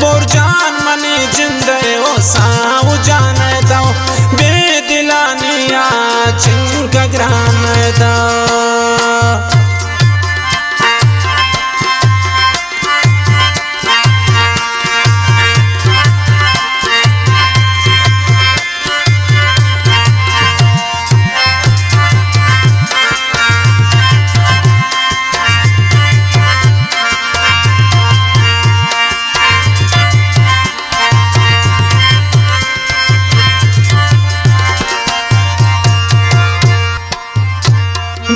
بور جان منی جند ءِ او ساہ جان ءِ تو، بے دلانی ءَ چنکا گران ءِ تو۔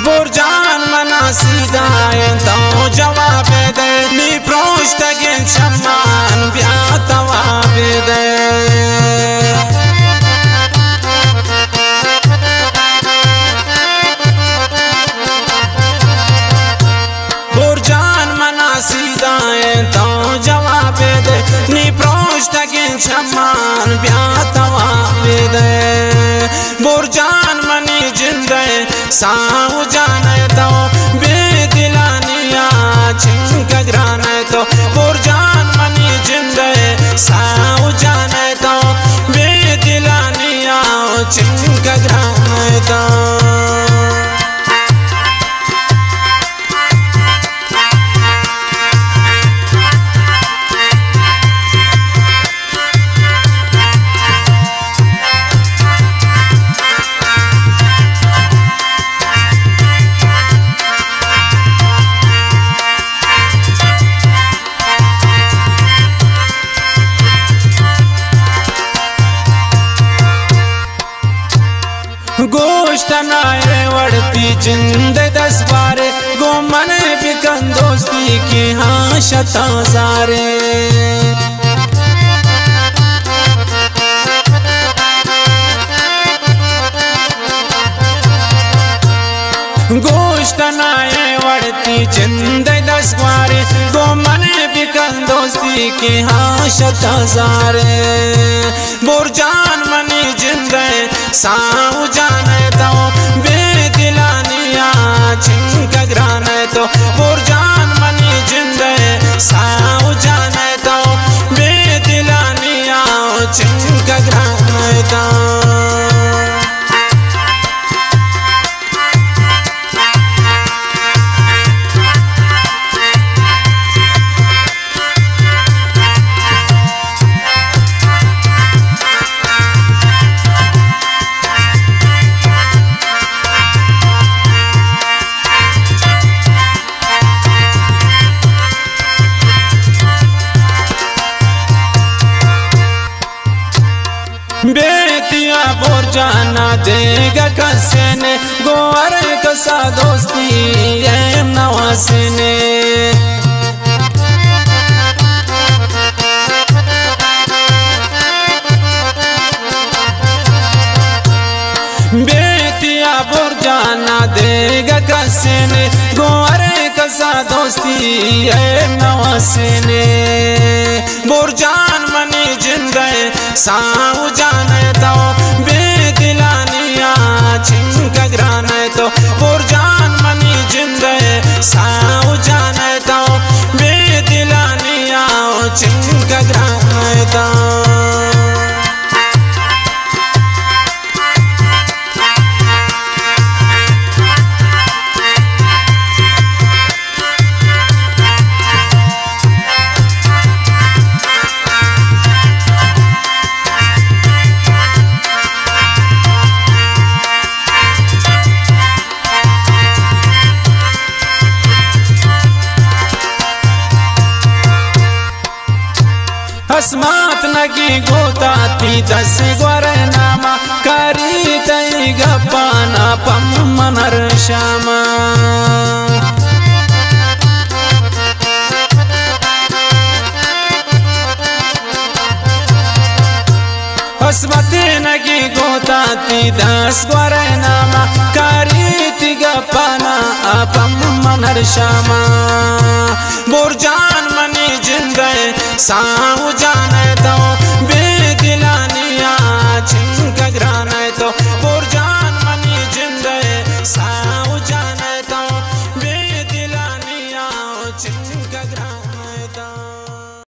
بور جان منا سیدھا ایں تو جواب دے، نی پروشتگیں چمان بیا تواب دے۔ بور جان منا سیدھا ایں تو جواب دے، نی پروشتگیں چمان بیا تواب دے۔ بور جان منی جند ءِ ساہ جان ءِ تو، بے دلانی ءَ چنکا گران ءِ تو۔ بور جان منی جند ءِ ساہ جان ءِ تو، بے دلانی ءَ چنکا گران ءِ تو۔ گوشت نائے وڑتی جند دس بارے، گوں من بکن دوستی کہ ہاں شتاں زارے۔ گوشت نائے وڑتی جند دس بارے، گوں من بکن دوستی کہ ہاں شتاں زارے۔ بور جان منی جند ءِ ساہ جان ءِ تو، بے دلانی ءَ چنکا گران ءِ تو۔ بور جان منی جند ءِ ساہ جان ءِ تو، بے دلانی ءَ چنکا گران ءِ تو۔ بیتیا بور جانا دیگا کسے نے، گوں ہر کسا دوستی اے نواسے نے۔ بیتیا بور جانا دیگا کسے نے، گوں ہر کسا دوستی اے نواسے نے۔ بور جان منی جند ءِ ساہ جان ءِ تو، بے دلانی ءَ چنکا گران ءِ تو۔ بور جان منی جند ءِ ساہ جان ءِ تو، بے دلانی ءَ چنکا گران ءِ تو۔ ہسمات نگی گوتا تی دس گور ناما، کاری تئی گپانا پم منر شاما۔ ہسمات نگی گوتا تی دس گور ناما، کاری تی گپانا پم منر شاما۔ بور جان منی جند ءِ ساہ